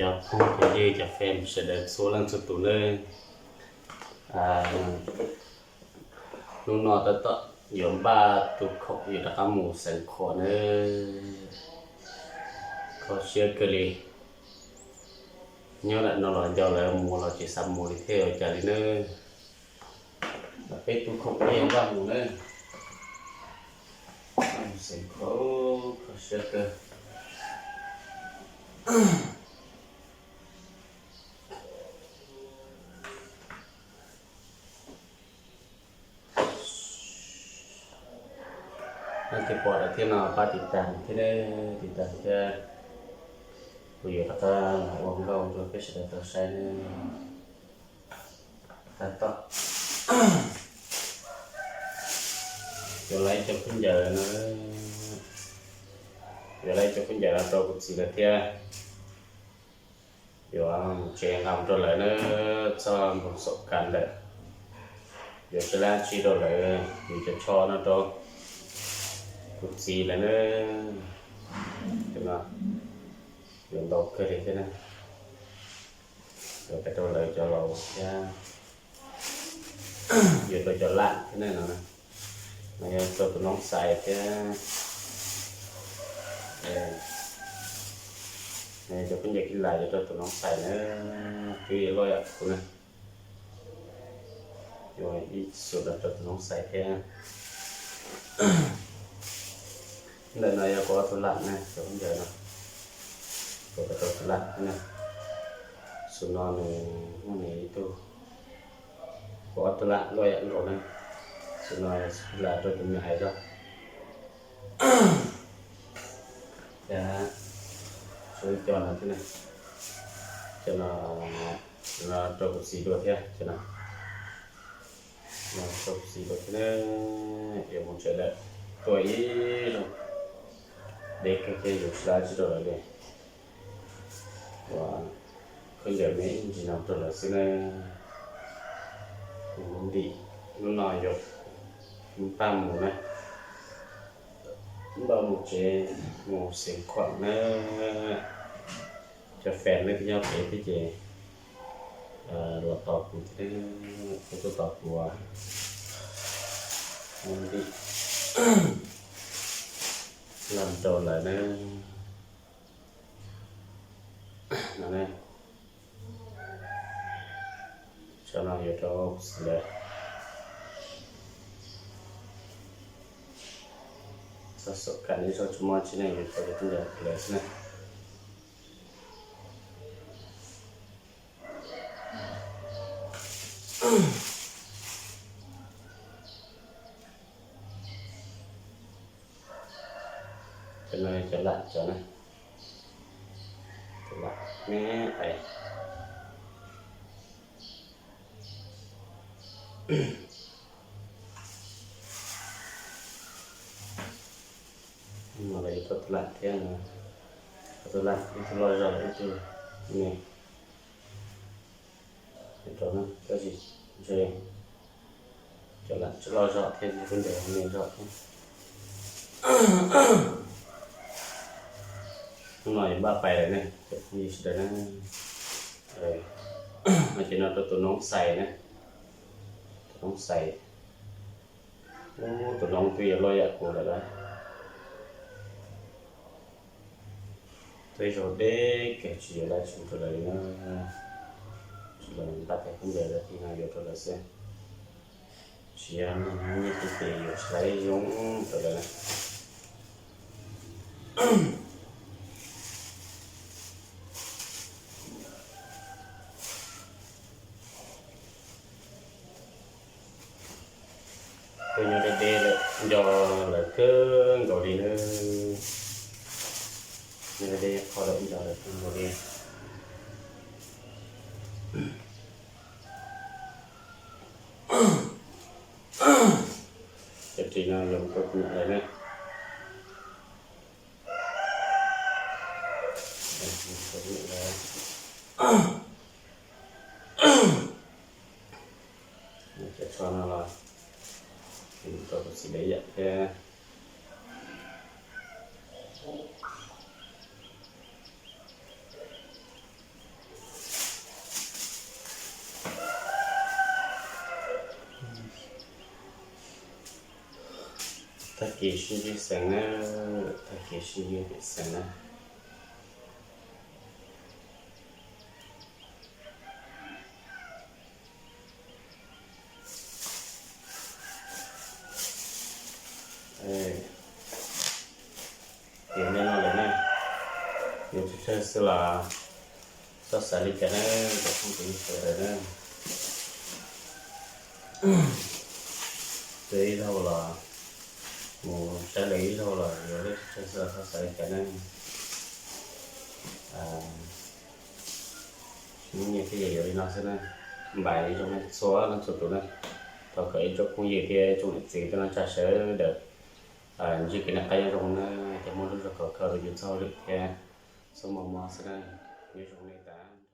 Cov phooj cov ywg cov fam sawv daws txhua leej txhua tus nawb, hnub no tab tom yuav npaj tus khoom yuav rov qab mus xeev khuam nawb. Kho siab kawg li, nyob ntawm no los nco lawv mus los tsis xav mus li thiab ua cas li nawb. Peb tus khoom peb yuav npaj mus nawb, mus xeev khuam, kho siab kawg. Leej twg pom lawm thiab no pab tiv tas thiab nawb, tiv tas thiab, kuv yuav rov qab los ua nkauj rau peb sawv daws tau saib nawb. Tab tom yuav laib cov khaub ncaws no, yuav laib cov khaub ncaws no rau kuv txiv lawm thiab. Yuav mus tsev nqa mus rau lawv nawb, txog npoo xom kas ntawm, yuav tsis lab tsis rau lawv, yuav cov tsho no rau kuv txiv lawm nawb. Cov no yuav ntau kawg li thiab na, yuav pem rau lawv cov laus thiab, yuav rau cov lam thiab na no. No yog rau tus noob xais thiab, cov khaub ncaws kib lam yuav rau tus noob xais na, twb yuav loj yam kuv na. Yuav ib xu no rau tus noob xais thiab. Ntawm no yog kuv ob tug lam na, cov khaub ncaws no, kuv rau tus lam na. Xu no nws muaj nws ib tug, kuv ob tug lam loj yam nkaus na. Xu no lam rau tus me ais zog. Cov no thiab na, cov no, cov no rau kuv txiv dua thiab, cov no rau kuv txiv dua thiab na. Yuav mus tsev lawm, tuaj ib zaug deb kawg thiab yuav tsis lab tsis rau lawv li. Ua khaub ncaws me ntsis no rau lawv xwb na. Mus ntim, hnub no yuav npaj mus na, npaj mus tsev, mus xeev khuam na. Cov fam nej twb nyob pem thiab ces los tos kuv thiab, kuv tuaj tos kuv mus ntim los rau lawv na. No na, tsam no yuav rau kuv txiv lawm. Txog xom kas ib zaug tsis muaj tsi ne, yuav rau cov khaub ncaws lawv xwb na. Cov no cov lam cov na, cov lam me ais. No los yuav rau tus lam thiab, rau tus lam ib tug loj zog ib tug me. Rau no tab sis ntshe cov lam tsis loj zog thiab, ntshe khaub ncaws me zog thiab. Hnub no yuav npaj pais lawm ne cov phooj ywg sawv daws na. No ces no rau tus noob xais na, tus noob xais. Ub, tus noob twb yuav loj yam kuv lawm lauj. Twb zaug deb kawg tsis yuav lab tsis rau lawv li na. Tsis los npaj tes khaub ncaws lawv ti no yuav rau lawv xwb. Tsis yog nyiaj tub ces yuav tsis lab zoo rau lawv na. Twb nyob deb deb lawm, nco lawv kawg nkaus li na. Nyob deb deb qhov lawm nco lawv kawg nkaus li. Cov ris no yuav mus rau kuv niam lawv na. Cov tsho no los rau kuv txiv lawv yam thiab. Tag kis sib ntsib xeem na, tag kis sib ntsib xeem na. Tias nej no lawm na, yuav tsawg tsawg xwb los txhob xav li cas na, cov phooj ywg sawv daws na. Tus ib zaug los mus saib lawv ib zaug los yuav tsawg tsawg xwb los txhob xav li cas na. Nyiaj thiaj yog yuav li no xwb na. Npam zoo txhua leej txhua tus na. Thov kom ib tsoom phooj ywg thiab tsoom niam txiv tej no tsa sawv daws ntsib kev noj qab nyob zoo na, ces muaj lub zog khov kho rau yus txoj hauj lwm thiab txhob mob mob xwb na. Nyob zoo nej tas.